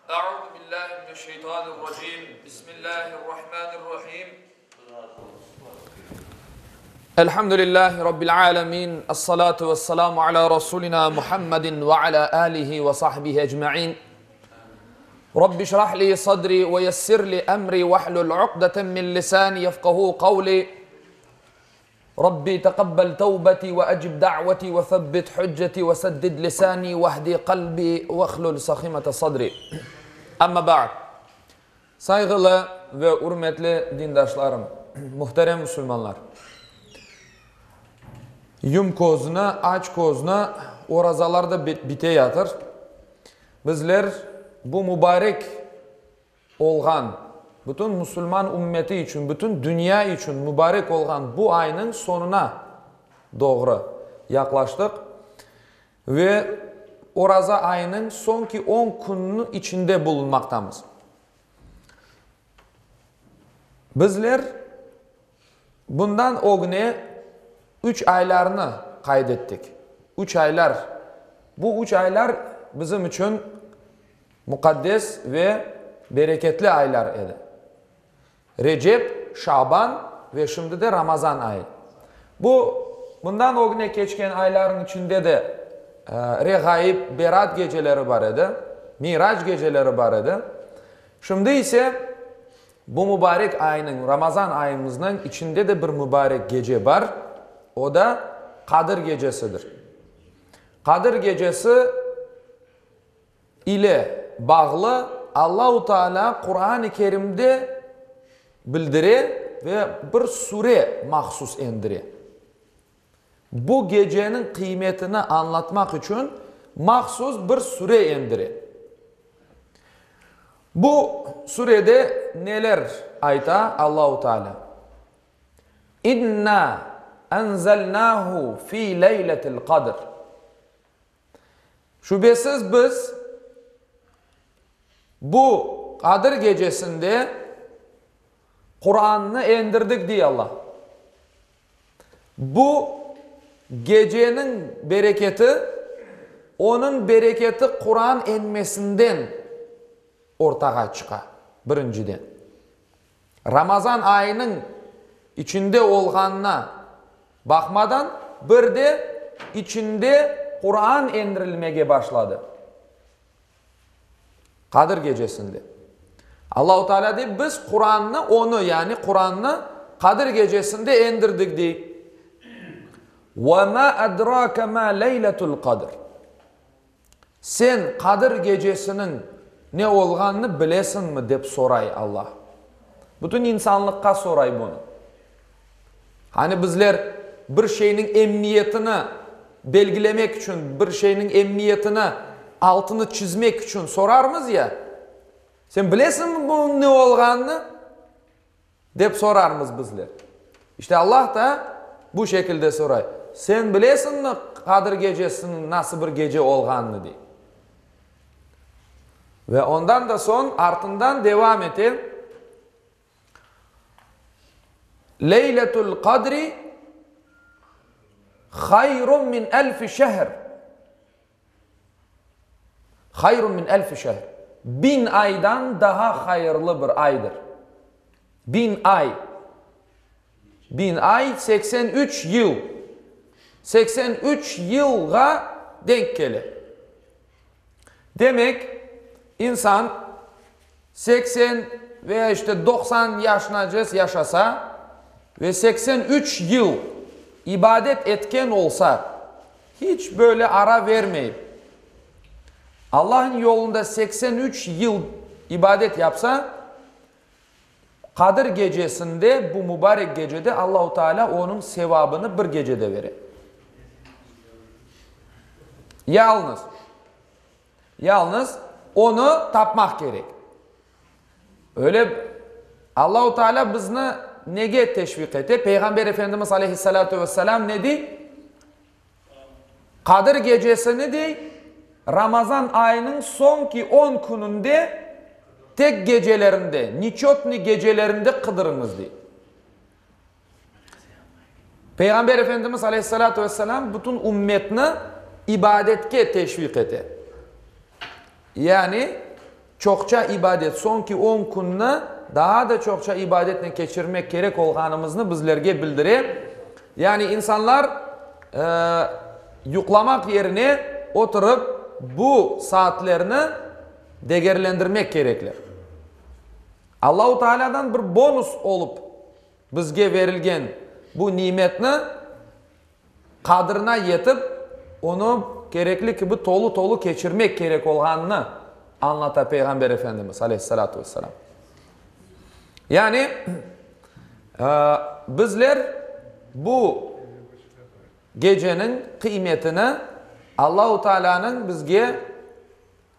Euzu billahi mineşşeytanirracim. Bismillahirrahmanirrahim. Elhamdülillahi Rabbil alemin. Esselatu vesselamu ala Rasulina Muhammedin ve ala alihi ve sahbihi ecma'in. Rabbi şrah li sadri ve yessir li emri vehlul uqdeten min lisani yefkahu kavli. Rabbi teqabbel tevbeti ve ecib da'veti ve sebbit hücceti ve seddid lisani ve ehdi kalbi ve hlul sahimete sadri. Amma ba'd. Sayğılı ve ürmetli dindaşlarım, muhterem musulmanlar! Yum közüni, aç közüni, orazalar da bite yatır. Bizler bu mubarek olğan, bütün musulman ümmeti içün, bütün dünya içün mubarek olğan bu aynıñ soñuna doğru yaqlaştıq ve oraza ayınıñ soñki on kününiñ içinde bulunmaqtamız. Bizler bundan ögüne üç aylarnı qayd ettik. Üç aylar. Bu üç aylar bizim içün muqaddes ve bereketli aylar edi. Recep, Şaban ve şimdi de Ramazan ayı. Bu, bundan ögüne keçken aylarnıñ içinde de Reğaib, Berat geceleri bar edi, Mirac geceleri bar edi. Şimdi ise bu mubarek aynıñ, Ramazan ayımıznıñ içinde de bir mubarek gece bar, o da Qadır gecesidir. Qadır gecesi ile bağlı Allahu Teala Quran-ı Kerimde bildire ve bir sure mahsus endire. Bu geceniñ qıymetini añlatmaq içün mahsus bir sure endire. Bu surede neler ayta Allahu Teala? İnna enzelnahu fi leyletil kadr. Şübesiz biz bu Qadir gecesinde Qurannı endirdik, dey Allah. Bu geceniñ bereketi, onıñ bereketi Quran enmesinden ortağa çıqa, birinciden. Ramazan ayınıñ içinde olğanına baqmadan, bir de içinde Quran endirilmege başladı. Qadir gecesinde. Allahu Teala dey, biz Qurannı, onı, yani Qurannı Qadir gecesinde endirdik, dey. Ve ma edrake ma leyletul qadr. Sen Qadir gecesiniñ ne olğanını bilesiñmi? dep soray Allah. Bütün insanlıqqa soray bunı. Hani bizler bir şeyniñ emmiyetini belgilemek içün, bir şeyniñ emmiyetini, altını çizmek içün sorarmız ya, Sen bilesiñmi bunıñ ne olğanını? Dep sorarmız bizler. İşte Allah da bu şekilde soray, Sen bilesiñmi Qadir gecesiniñ nasıl bir gece olğanını? dey. Ve ondan da soñ artından devam ete, Leyletül Qadri hayrun min elfi şehr. Hayrun min elfi şehr. Biñ aydan daha hayırlı bir aydır. Biñ ay. Biñ ay, 83 yıl. 83 yılğa denk kele. Demek, insan 80 veya işte 90 yaşınace yaşasa ve 83 yıl ibadet etken olsa, hiç böyle ara vermeyip, Allahnıñ yolunda 83 yıl ibadet yapsa, Qadir gecesinde, bu mubarek gecede Allahu Teala onıñ sevabını bir gecede bere. Yalnız, yalnız onı tapmaq kerek. Öyle Allahu Teala bizni nege teşviq ete? Peyğamber Efendimiz aleyhissalâtu vesselâm ne dey? Qadir gecesini dey, Ramazan ayınıñ soñki on kününde tek gecelerinde, neçötnıy gecelerinde qıdırıñız dey. Peyğamber Efendimiz aleyhissalâtu vesselâm bütün ümmetni ibadetke teşviq ete. Yani. çoqça ibadet, soñki on künni daa da çoqça ibadetnen keçirmek kerek olğanımıznı bizlerge bildire. Yani insanlar yuqlamaq yerine oturıp bu saatlerni degerlendirmek kerekler. Allahu Tealâdan bir bonus olıp bizge verilgen bu nimetni qadrına yetip, onı kerekli kibi tolu-tolu keçirmek kerek olğanını añlata Peyğamber Efendimiz, aleyhissalâtu vesselâm. Yani, bizler bu geceniñ qıymetini Allahu Tealânıñ bizge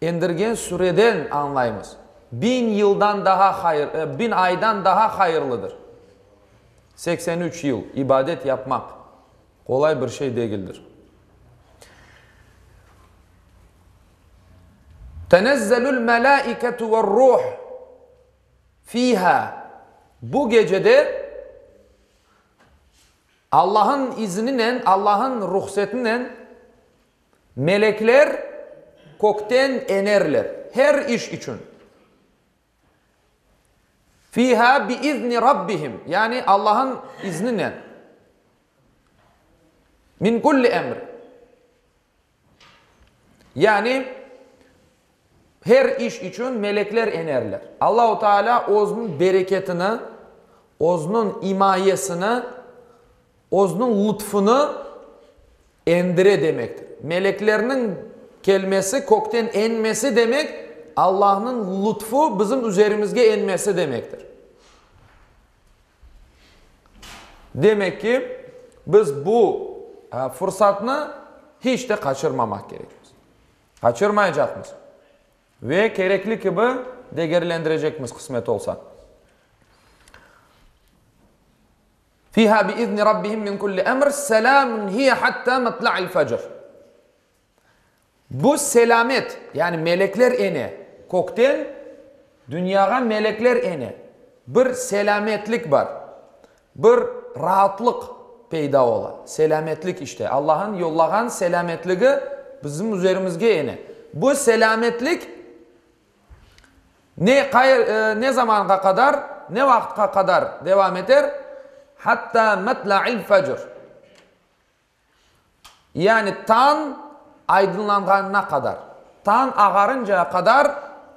endirgen süreden añlaymız. Biñ yıldan daha hayır, biñ aydan daha hayırlıdır. 83 yıl ibadet yapmaq qolay bir şey degildir. Tenezzelül melâiketu ve'r-ruh fîhâ Bu gecede Allah'ın izninen, Allah'ın ruhsetinen Melekler kökten enerler, her iş içün. Fiha biizni Rabbihim, yani Allah'ın izninen. Min kulli emr. Yani her iş içün melekler enerler. Allahu Teala özüniñ bereketini, özüniñ imayesini, özüniñ lutfunı endire demektir. Meleklerniñ kelmesi, kökten enmesi demek, Allahnıñ lutfu bizim üzerimizge enmesi demektir. Demek ki, biz bu fırsatnı hiç de qaçırmamaq kerekmiz. Qaçırmaycaqmız ve kerekli kibi degerlendirecekmiz, qısmet olsa. Fiha biizni Rabbihim min kulli emr, selâmun hiye hattâ matla'il fecr. Bu selâmet, yani melekler ene, kökten dünyağa melekler ene, bir selâmetlik bar, bir raatlıq peyda ola. Selâmetlik işte, Allah'ın yollağan selâmetligi bizim üzerimizge ene. Bu selâmetlik Ne, ne zamanğa qadar, ne vaqıtqa qadar devam eter? Hatta matla'il fecr. Yani tañ aydınlanğanına qadar, tañ ağarıncaya qadar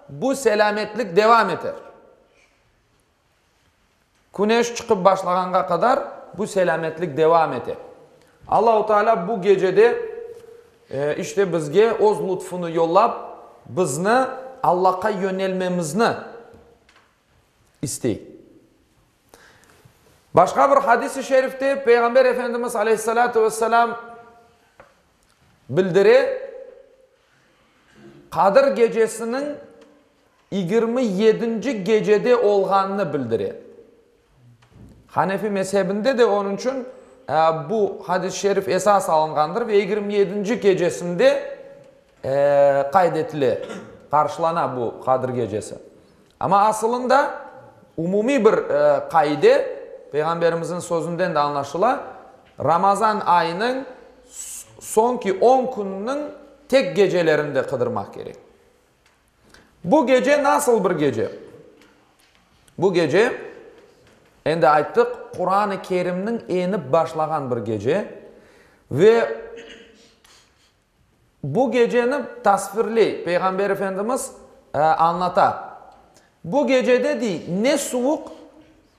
bu selâmetlik devam eter. Küneş çıqıp başlağanğa qadar bu selâmetlik devam ete. Allahu Teala bu gecede, işte, bizge Öz lutfunı yollap, bizni Allahqa yönelmemizni istey. Başqa bir hadis-i şerifte Peyğamber Efendimiz aleyhissalâtu vesselâm bildire, Qadir gecesiniñ 27-nci gecede olğanını bildire. Hanefi mezhebinde de onıñ içün bu hadis-i şerif esas alınğandır ve 27-nci gecesinde qayd etile, qarşılana bu Qadir gecesi. Amma asılında umumiy bir qaide, Peyğamberimizniñ sözünden de añlaşıla, Ramazan ayınıñ soñki on kününiñ tek gecelerinde qıdırmaq kerek. Bu gece nasıl bir gece? Bu gece, endi ayttıq, Quran-ı Kerimniñ enip başlağan bir gece ve bu geceni tasvirley, Peyğamber Efendimiz añlata. Bu gecede, dey, ne suvuq,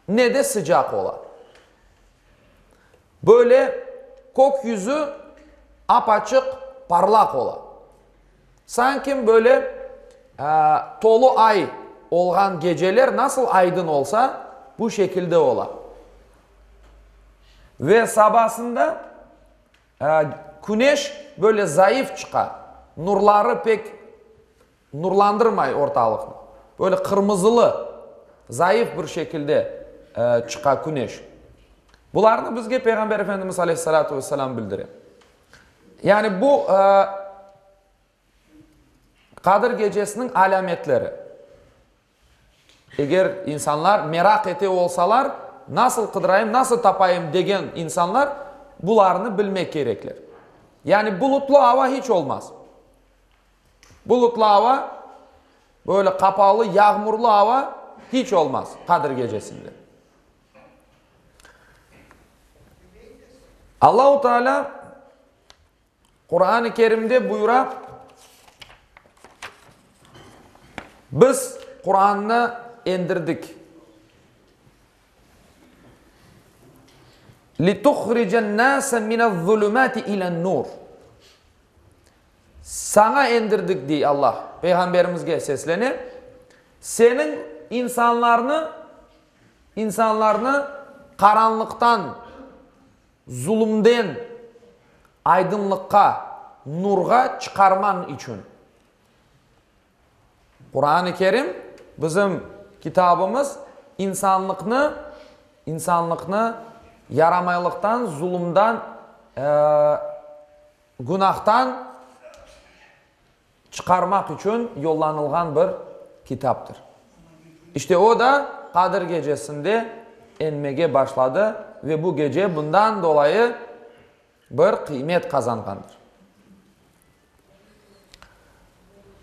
ne de sıcaq ola. Böyle kök yüzü ap-açıq, parlaq ola. Sanki böyle tolu ay olğan geceler nasıl aydın olsa, bu şekilde ola. Ve sabasında küneş böyle zayıf çıqa, nurları pek nurlandırmay ortalıqnı. Böyle qırmızılı, zayıf bir şekilde çıqa küneş. Bularnı bizge Peyğamber Efendimiz aleyhissalâtu vesselâm bildire. Yani bu Qadir gecesiniñ alâmetleri. Eger insanlar meraq ete olsalar, nasıl qıdırayım, nasıl tapayım degen insanlar bularnı bilmek kerekler. Yani bulutlı ava hiç olmaz. Bulutlı ava. Böyle qapalı, yağmurlı ava hiç olmaz Qadir gecesinde. Allahu Teala Quran-ı Kerimde buyura, Biz Qurannı endirdik. Lituhrice'n-nase minez-zulumati ilen-nur. Saña endirdik, dey Allah, Peyğamberimizge seslene, seniñ insanlarnı, insanlarnı qaranlıqtan, zulumden aydınlıqqa, nurğa çıqarmañ içün. Quran-ı Kerim, bizim kitabımız, insanlıqnı, insanlıqnı yaramaylıqtan, zulumdan, günahtan çıqarmaq içün yollanılğan bir kitaptır. İşte o da Qadir gecesinde enmege başladı ve bu gece bundan dolayı bir qıymet qazanğandır.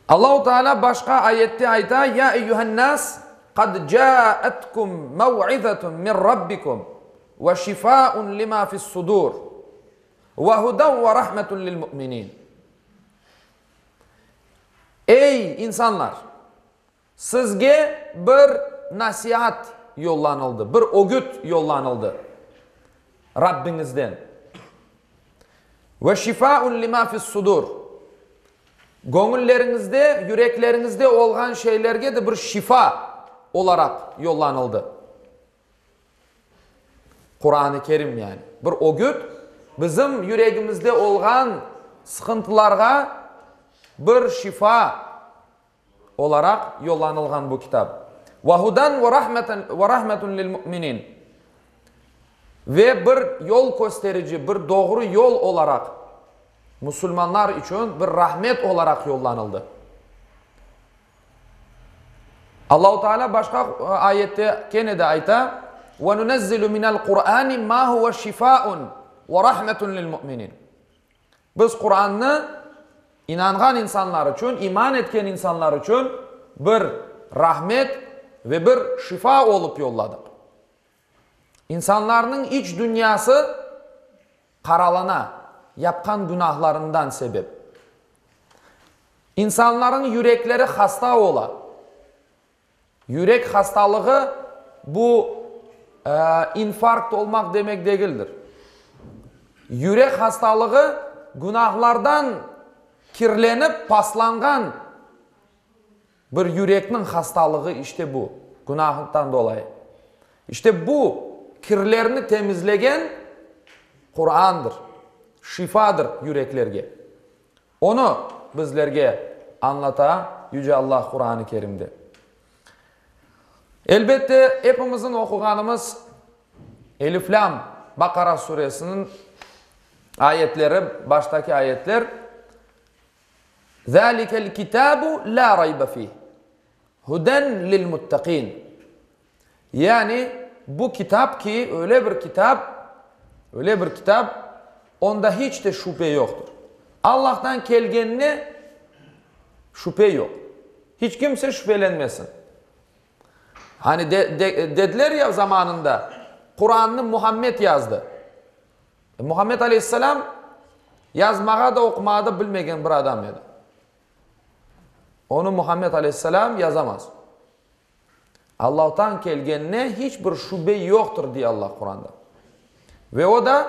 Allahu Teala başqa ayette ayta, Ya eyyühen-nas, qad câetkum mev'izatun min Rabbikum ve şifâun limâ fi's-sudûr ve huden ve rahmetun lil-mu'minin. Ey insanlar! Sizge bir nasiat yollanıldı, bir ögüt yollanıldı Rabbiñizden. Ve şifâun limâ fi's-sudûr. Göñülleriñizde, yürekleriñizde olğan şeylerge de bir şifa olaraq yollanıldı. Quran-ı Kerim yani. Bir ögüt, bizim yüregimizde olğan sıqıntılarğa bir şifa olaraq yollanılğan bu kitap. Ve hudan ve rahmeten ve rahmetun lil mu'minin. Ve bir yol kösterici, bir doğru yol olaraq musulmanlar içün bir rahmet olaraq yollanıldı. Allahu Teala başqa ayette kene de ayta, Ve nunezzilu minel Qur'ani ma huve şifaun ve rahmetun lil mu'minin. Biz Qurannı inanğan insanlar içün, iman etken insanlar içün bir rahmet ve bir şifa olıp yolladıq. İnsanlarnıñ iç dünyası qaralana, yapqan günahlarından sebep. İnsanlarnıñ yürekleri hasta ola. Yürek hastalığı, bu, infarkt olmaq demek degildir. Yürek hastalığı, günahlardan kirlenip paslanğan bir yürekniñ hastalığı, işte bu, günahtan dolayı. İşte bu kirlerni temizlegen Qurandır, şifadır yüreklerge. Onı bizlerge añlata Yüce Allah Quran-ı Kerimde. Elbette, epimizniñ oquğanımız Elif-Lâm Baqara suresiniñ ayetleri, baştaki ayetler, Zâlikel kitâbu lâ raybe fîh, huden lil-muttaqîn. Yani, bu kitap ki, öyle bir kitap, öyle bir kitap, onda hiç de şübe yoqtır. Allahtan kelgenine şübe yoq. Hiç kimse şübelenmesin. Hani de, de, dediler ya zamanında, Qurannı Muhammed yazdı. Muhammed aleyhisselam yazmağa da oqumağa da bilmegen bir adam edi. Onı Muhammed aleyhisselam yazamaz. Allahtan kelgenine hiç bir şübe yoqtır, dey Allah Quranda. Ve o da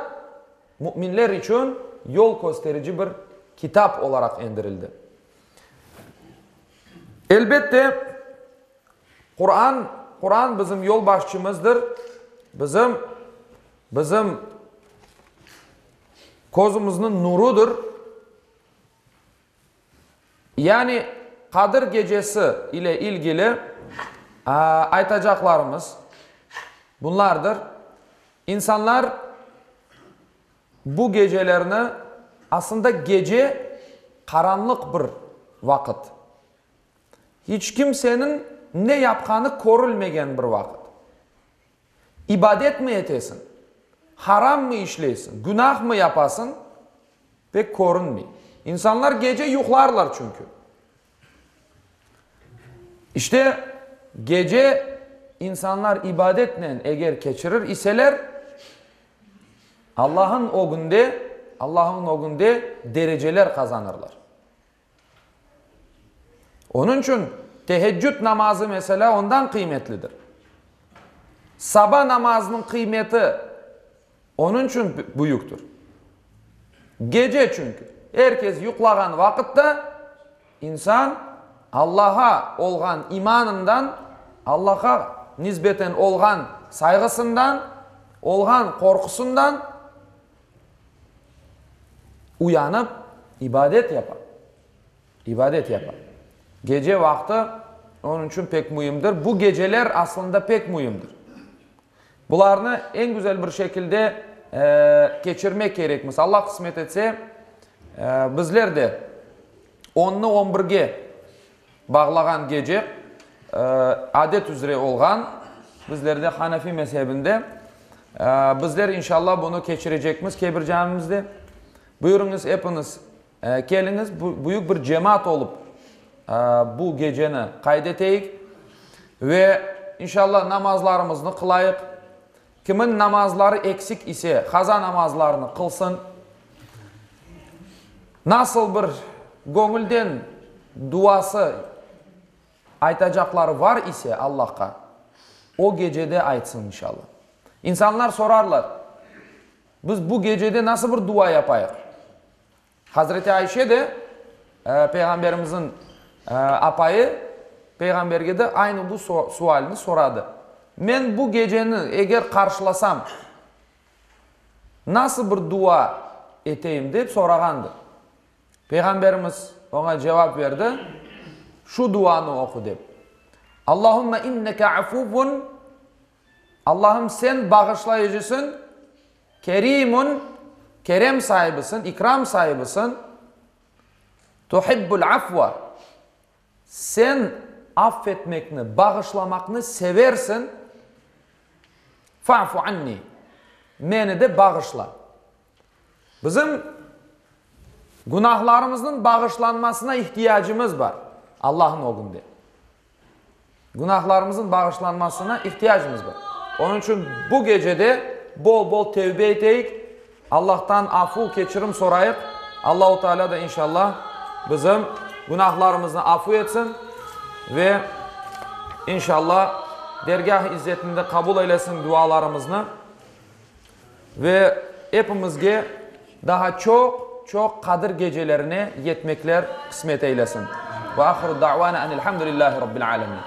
müminler içün yol kösterici bir kitap olaraq endirildi. Elbette, Quran, Quran bizim yolbaşçımızdır, bizim, bizim közümizniñ nurudır. Yani Qadir gecesi ile ilgili aytacaqlarımız bunlardır, İnsanlar bu gecelerni, aslında gece qaranlıq bir vaqıt, hiç kimseniñ ne yapqanı körülmegen bir vaqıt. İbadetmi etesiñ, harammı işleysiñ, günahmı yapasıñ, pek körünmey. İnsanlar gece yuqlarlar çünki. İşte, gece insanlar ibadetnen eger keçirir iseler, Allah'ın ögünde, Allah'ın ögünde dereceler qazanırlar. Onıñ içün teheccüd namazı, meselâ, ondan qıymetlidir. Saba namazınıñ qıymeti onıñ içün büyüktir. Gece çünki, er kes yuqlağan vaqıtta insan Allağa olğan imanından, Allağa nisbeten olğan sayğısından, olğan qorqusından uyanıp ibadet yapa. İbadet yapa. Gece vaqtı onıñ içün pek müimdir. Bu geceler aslında pek müimdir. Bularnı eñ güzel bir şekilde keçirmek kerekmiz. Allah qısmet etse, bizler de onnı on birge bağlağan gece, adet üzre olğan, bizlerde Hanefi mezhebinde, bizler inşallah bunı keçirecekmiz Kebir camimizde. Buyurıñız, epiñiz keliñiz, büyük bir cemaat olıp bu geceni qayd eteyik ve inşallah namazlarımıznı qılayıq. Kimin namazları eksik ise, qaza namazlarını qılsın. Nasıl bir göñülden duası aytacaqları var ise Allahqa, o gecede aytsın inşallah. İnsanlar sorarlar, Biz bu gecede nasıl bir dua yapayıq? Hazreti Ayşe de, Peyğamberimizniñ apayı, Peyğamberge de aynı bu sualni soradı. Men bu geceni eger qarşılasam, nasıl bir dua eteyim, dep sorağandı. Peyğamberimiz oña cevap berdi, Şu duanı oqu, dep. Allahümme inneke afuvvun Allahım sen bağışlayıcısıñ, Kerimün, kerem saibisiñ, ikram saibisiñ, Tuhibbul afva, sen af etmekni, bağışlamaqnı seversiñ, Fa'fu anni, meni de bağışla. Bizim günahlarımıznıñ bağışlanmasına ihtiyacımız bar Allahnıñ ögünde. Günahlarımıznıñ bağışlanmasına ihtiyacımız bar. Onıñ içün bu gecede bol-bol tevbe eteyik, Allahtan afu, keçirim sorayıq. Allahu Teala da inşallah bizim günahlarımıznı afu etsin ve inşallah dergâh izzetinde qabul eylesin dualarımıznı. Ve epimizge daha çoq, çoq Qadir gecelerine yetmekler qısmet eylesin. Ve ahiru da'vana enelhamdülillahi Rabbil alemin.